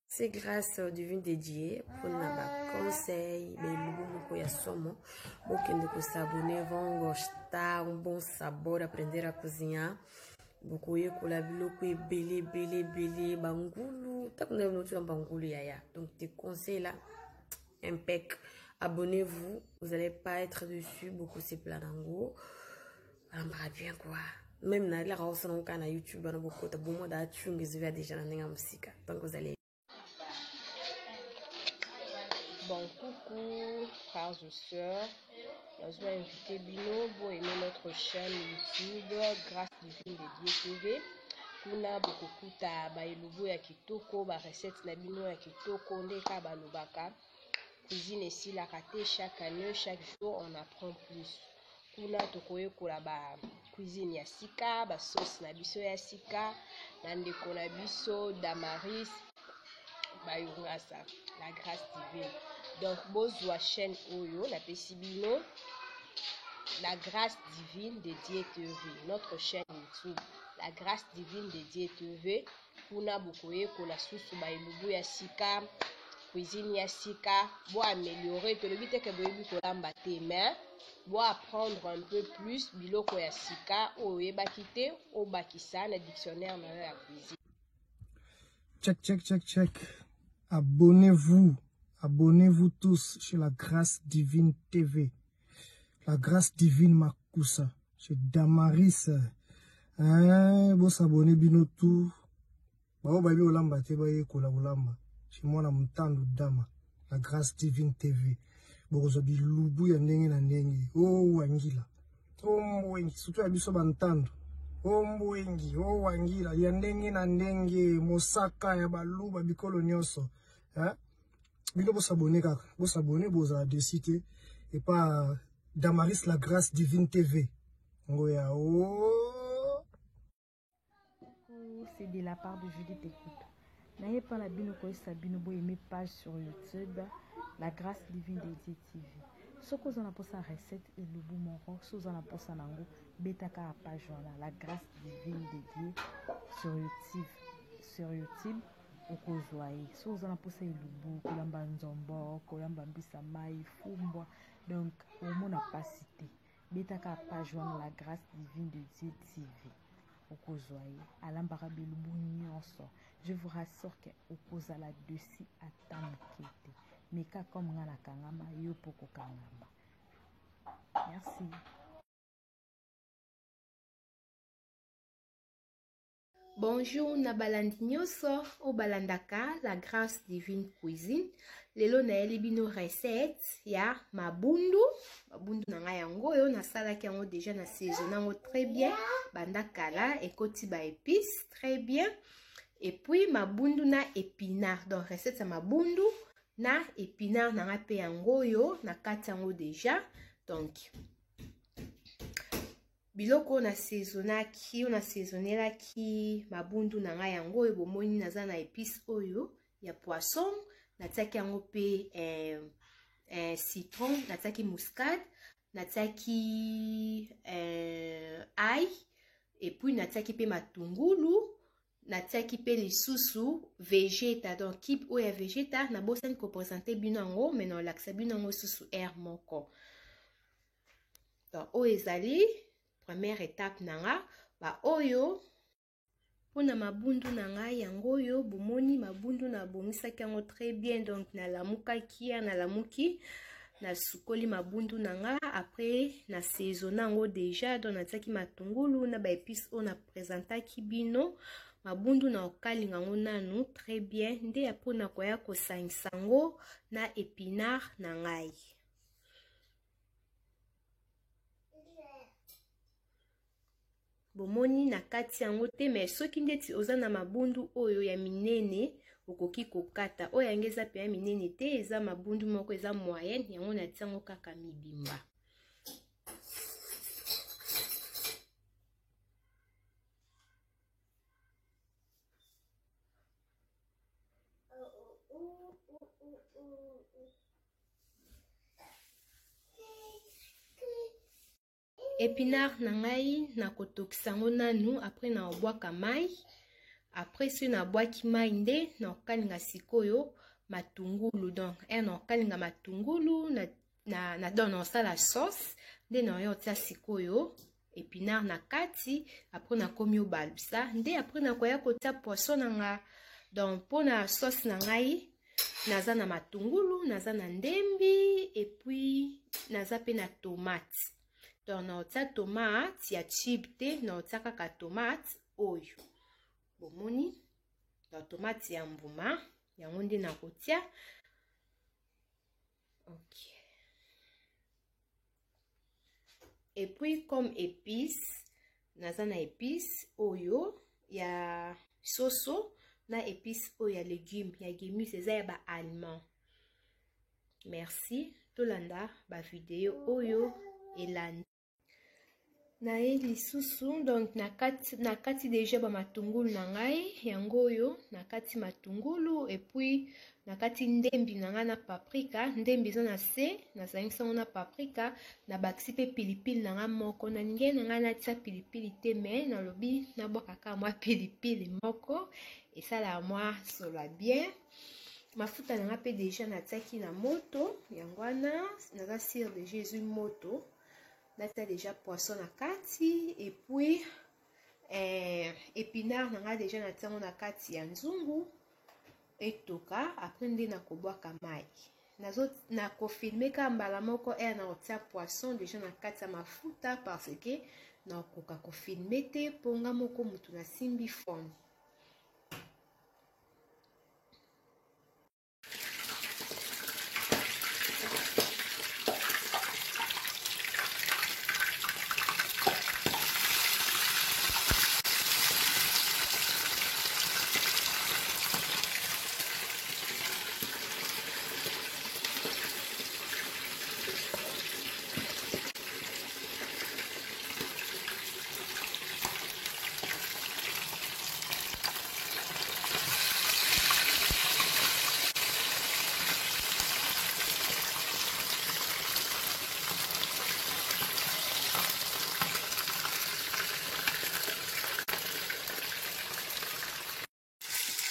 C'est grâce au divin dédié pour na conseil belubu moko ya somo bokende ko s'abonner vont gostar un bon sabor aprender à cozinhar bokoyekola biloko ebele ebele ebele bangulu ntango na bino tuna bangulu yaya donc te conseil là impec abonnez-vous vous allez pas être dessus bokosepela nango balambaka bien quoi même nalelaka osala ngo kaka na youtube wana bokota bomwa da chunga ezoya déjà na ndenge ya mosika donc vous allez. Bon, coucou, frères et sœurs. Nazo invité bino bo aimer notre chaîne YouTube Grâce Divine de Dieu TV. Kuna bokokuta ba elubu ya kitoko, ba recettes na bino ya kitoko nde kaka balobaka. Cuisine esilaka te, chaque année, chaque jour on apprend plus. Kuna tokoyekola ba cuisine ya sika, ba sauce na biso ya sika na ndeko na biso Damaris Bayongasa, la grâce divine. Donc bozwa chaîne oyo napesi bino la grâce divine de Dieu TV, notre chaîne YouTube, la grâce divine de Dieu TV. Kuna bokoyekola susu ba elubu ya sika, cuisine ya sika, bo améliorer. Tolobi te ke boyebi kolamba te, mais bo apprendre un peu plus biloko ya sika oyo oyebaki te, obakisa na dictionnaire na yo ya cuisine. Check, check, check, check. Abonnez-vous. Abonnez-vous tous chez la Grâce Divine TV. La Grâce Divine Makusa. Chez Damaris. Hein, bo s'abonner bino tout. Bao babi olamba te bayekola kolamba. Chez mwana mutandu dama. La Grâce Divine TV. Bokozwa bilubu ya ndenge na ndenge. Oh wangila. Oh mbwengi, surtout ya biso bantandu. Oh mbwengi, oh wangila ya ndenge na ndenge, mosaka ya baluba bikolo nyonso. Hein? Bino bosabone kaka, bosabone bozala desi te. Epa Damaris la Grâce Divine TV. Ngoya oh. Coucou, c'est de la part de Judith Écoute. Naye pa na bino koyesa bino bo aimer page sur YouTube La Grâce Divine de Dieu TV. Soki oza na posa recette elubu moko, soki oza na posa nango, beta kaka page wana La Grâce Divine de Dieu sur YouTube. Sur YouTube okozwa ye. Soki oza na posa elubu, kolamba nzombo, kolamba mbisa mai, fumbwa, donc omona pasi te. Beta kaka page wana La Grâce Divine de Dieu TV. Okozwa ye. Alambaka bilubu nyonso. Je vous rassure que okozala dessus ata moke te. Meka comme nga nakangama, yo po kokangama. Merci. Bonjour na balandi nyonso oyo balandaka la grâce divine cuisine. Lelo nayeli bino recette ya mabundu. Mabundu na ngai yango oyo nasalaki yango déjà na saison yango très bien banda kala ekoti ba épices très bien. Et puis mabundu na épinard. Donc recette ya mabundu na épinard na ngai pe yango oyo na kati yango déjà. Donc biloko oyo na saisonnaki, oyo na saisonnelaki mabundu na ngai yango oyo bomoni naza na épice oyo ya poisson, natiaki yango pe citron, natiaki muscade, natiaki ail, et puis natiaki pe matungulu, natiaki pe lisusu vegeta. Donc cube oyo ya vegeta nabosani ko présenter bino yango, mais nalakisa bino yango lisusu heure moko. Donc oyo ezali première étape na nga. Ba oyo mpona mabundu na ngai yango oyo bomoni mabundu nabongisaki yango très bien. Donc nalamukaki ya nalamuki nasukoli mabundu na nga, après na saisonne yango déjà. Donc natiaki matungulu na ba épices oyo na présentaki bino. Mabundu na okalinga yango nanu très bien nde ya mpona koya kosangisa yango na épinard na ngai. Bomoni na kati yango te, mais soki ndeti oza na mabundu oyo ya minene okoki kokata. Oyo yango eza pe ya minene te, eza mabundu moko eza moyenne, yango natia yango kaka mibimba. Epinard na ngai nakotokisa yango nanu après na obwaka mai. Après soki nabwaki mai nde nakokalinga sikoyo matungulu. Donc nakokalinga matungulu na na, na donc nasala sauce nde nayo otia sikoyo épinard na kati. Après nakomi obalusa nde après nakoya kotia poisson na nga. Donc mpona sauce na ngai naza na matungulu, naza na ndembi et puis naza pe na tomate. Donc naotia tomate ya tube te, naotia kaka tomate oyo bomoni, na tomate ya mbuma yango nde nakotia. Ok. Et puis comme épice, naza na épice oyo ya soso na épice oyo ya légume ya gemus, eza ya ba allemand. Merci, tolanda ba vidéo oyo elandi. Naye lisusu donc na kati deja ba matungulu na ngai yango oyo, na kati matungulu et puis na kati ndembi na ngai na paprika. Ndembi eza na se, nazangisi yango na paprika, na bakisi pe pilipili na ngai moko. Na ningai na ngai natia pilipili te, mais nalobi nabwaka kaka mwa pilipili moko, esalaka mwa solo ya bien. Mafuta na ngai pe deja natiaki na moto, yango wana naza sire deja ezwi moto. Natia deja poisson na kati et puis épinard na ngai deja natia yango na kati ya nzungu etoka. Après nde nakobwaka mai. Nakofilme kaka mbala moko ere nakotia poisson deja na kati ya mafuta parce que nakokoka kofilme te mpo nga moko motu nasimbi phone.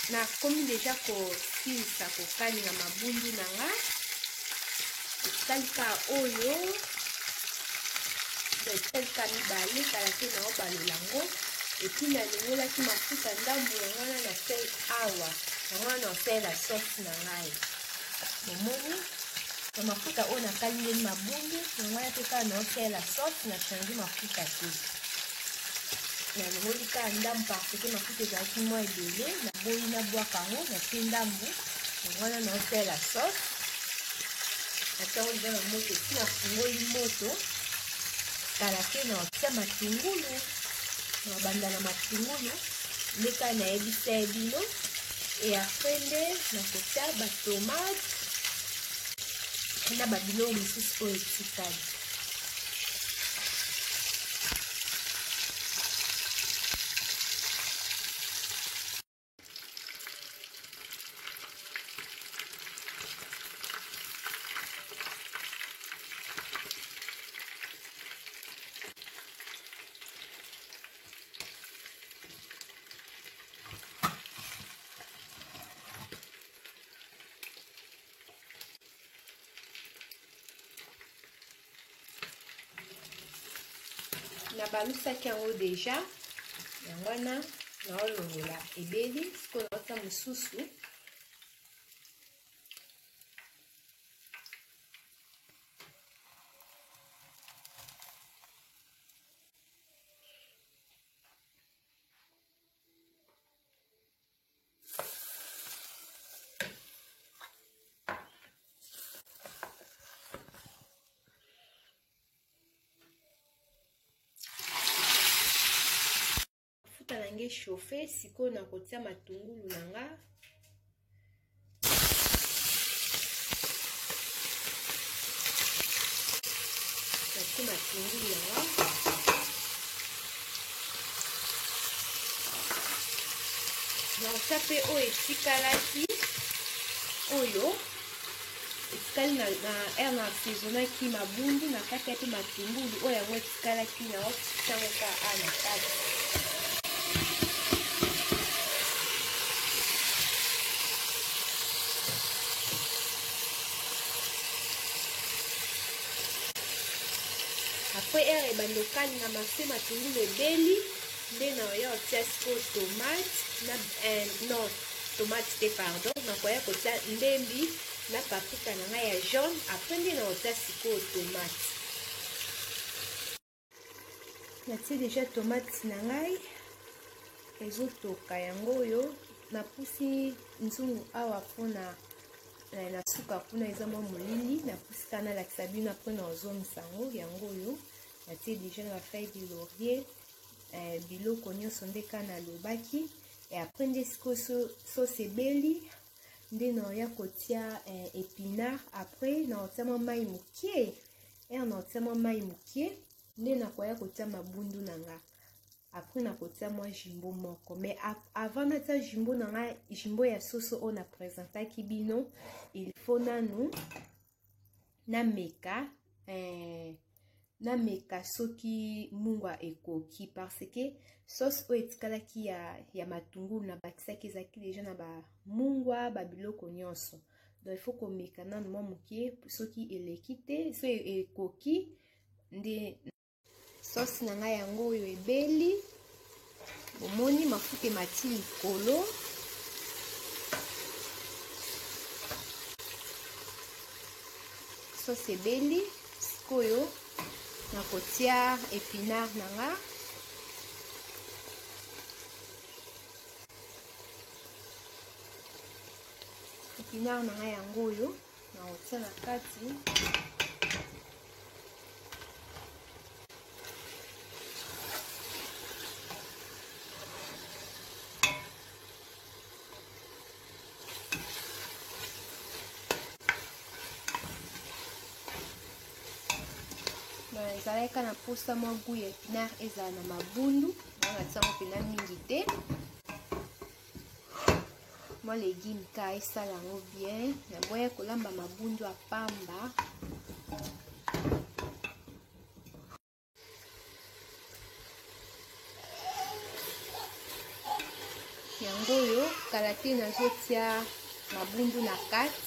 Nakomi deja kosilisa kokalinga mabundu na nga. Etikali kaka oyo, etikali kaka mibale, kala te na obalola yango. Epuis nalongolaki mafuta ndambu yango wana na sel awa, yango wana na sel la sauce na ngai. Bomoni na mafuta oyo nakalingeli mabundu yango wana mpe kaka na osala la sauce, na change mafuta te. Nalongoli kaka ndambu parce que mafuta ezalaki mwa ebele, naboyi nabwaka yango, natie ndambu yango wana na osala la sauce. Natia yango deja na moto, esi nafungoli moto, kala te na otia matungulu, na banda na matungulu nde kaka nayebisa ye bino. Et après nde nakotia ba tomate na ba biloko mosusu oyo etikali. Nabalusaki yango deja, yango wana naolongola ebeli, sikoyo naotia mosusu. Mafuta na ngai chauffe, sikoyo nakotia matungulu na nga. Natie matungulu na nga. Nakotia mpe oyo etikalaki, oyo Etikali na, na aire na assaisonnaki mabundu na kati ya mpe matungulu oyo yango etikalaki na otiango ka a na kati. Après aire ebandi okalinga mase matungulu ebeli nde na oya otia sikoyo tomate na eh, non tomate te pardon, nakoya kotia ndembi na paprika na ngai ya jaune, après nde na otia sikoyo tomate. Natie deja tomate na ngai ezotoka yango oyo napusi nzungu awa mpona eh, na suka kuna eza mwa molili, napusi kaka nalakisa bino apres na ozongisa yango. Yango oyo natie deja na bafeuille de laurier eh, biloko nyonso nde kaka nalobaki. E apres nde sikoyo sauce ebeli nde naoya kotia eh, épinard, après naotia mwa mai mokie, ere naotia mwa mai mokie nde nakoya kotia mabundu na nga, après nakotia mwa jumbo moko. Mais avant natia jumbo na nga, jumbo ya soso oyo na présentaki bino, il faut nanu nameka eh, nameka soki mungwa ekoki, parce que sauce oyo etikalaki ya, ya matungulu nabakisaki ezalaki deja na bamungwa babiloko nyonso. Donc il faut komeka nanu mwa moke soki eleki te, so ekoki nde sauce na ngai yango oyo ebeli. Bomoni mafuta emati likolo. Sauce ebeli, sikoyo nakotia épinard na nga. Épinard na nga yango oyo nakotia na kati. Ezalaki kaka na mposa mwa gout ya épinard ezala na mabundu, nga natia yango mpena mingi te, mwa légume ka esala yango bien. Naboya kolamba mabundu ya pamba. Yango oyo kala te nazotia mabundu na kati.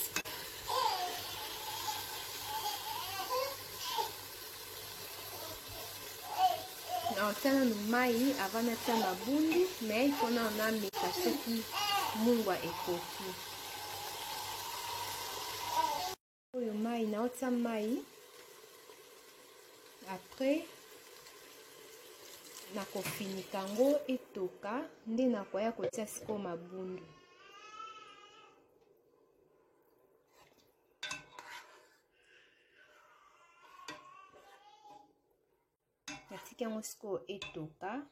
Naotia nanu mai avant natia mabundu, mais il faut nanu nameka soki mungwa ekoki. Oyo mai naotia mai, après nakofinika yango etoka, nde nakoya kotia sikoyo mabundu. Natiki yango sikoyo etoka.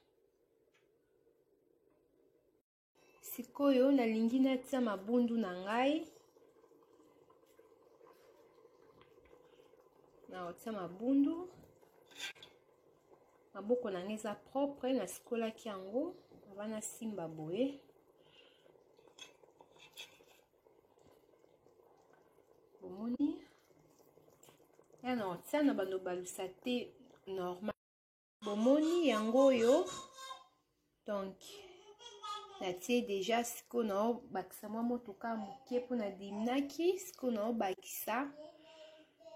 Sikoyo nalingi natia mabundu na ngai, naotia mabundu. Maboko na ngai eza propre, nasikolaki yango avant nasimba boye. Bomoni ya na otia na bando balusa te normal. Bomoni yango oyo, donc natie deja. Sikoyo naobakisa mwa motuka moke mpona diminaki. Sikoyo naobakisa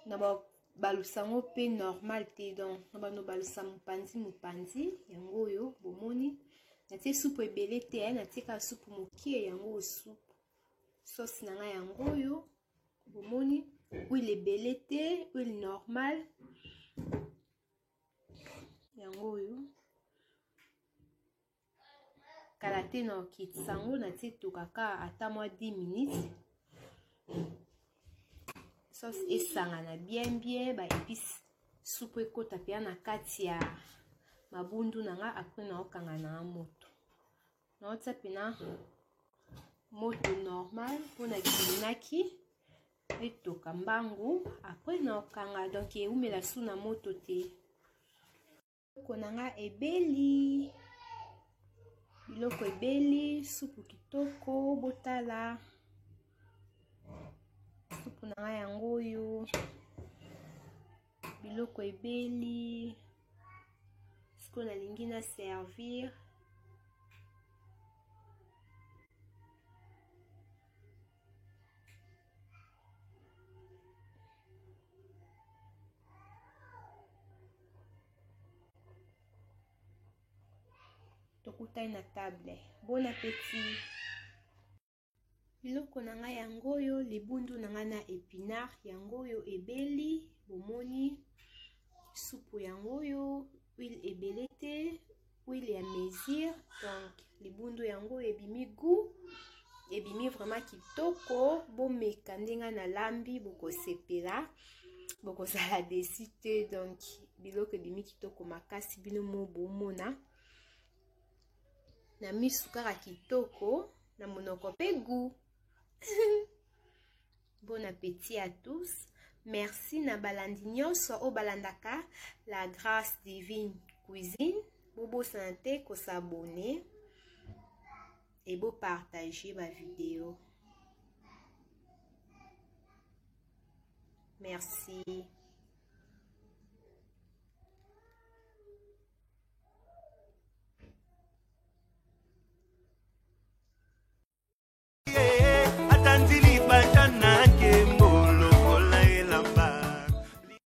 na balusa yango mpe normal te, donc na bando balusa mopanzi mopanzi. Yango oyo bomoni natie supu ebele te, natie kaka supu mokie. Yango oyo supu sauce na ngai yango oyo bomoni, huile ebele te, huile normale. Yango oyo kala te na okitisa yango, natie tokaka ata mwa 10 minutes, sauce esangana bien bien, ba épices supu ekota mpenza na kati ya mabundu na nga. Après naokanga na moto, naotia mpena moto normal mpona kilinaki etoka mbangu. Après naokanga, donc eumela su na moto te. Biloko na nga ebeli, biloko ebeli, supu kitoko, botala. Supu na ngai yango oyo, biloko ebeli. Sikoyo nalingi na servir. Tokutani na table. Bon appétit. Biloko na ngai yango oyo, libundu na ngai na epinard yango oyo ebeli, bomoni supu yango oyo, huile ebele te, huile ya mesure. Donc libundu yango oyo ebimi goût, ebimi vraiment kitoko. Bomeka ndenge nalambi, bokosepela, bokozala desi te. Donc biloko ebimi kitoko makasi, bino mo bomona na misu kaka kitoko, na monoko pe goût. Bon appétit à tous. Merci na balandi nyonso oyo balandaka la grâce divine cuisine. Bobosana te kosabonner et bopartager ba vidéo. Merci.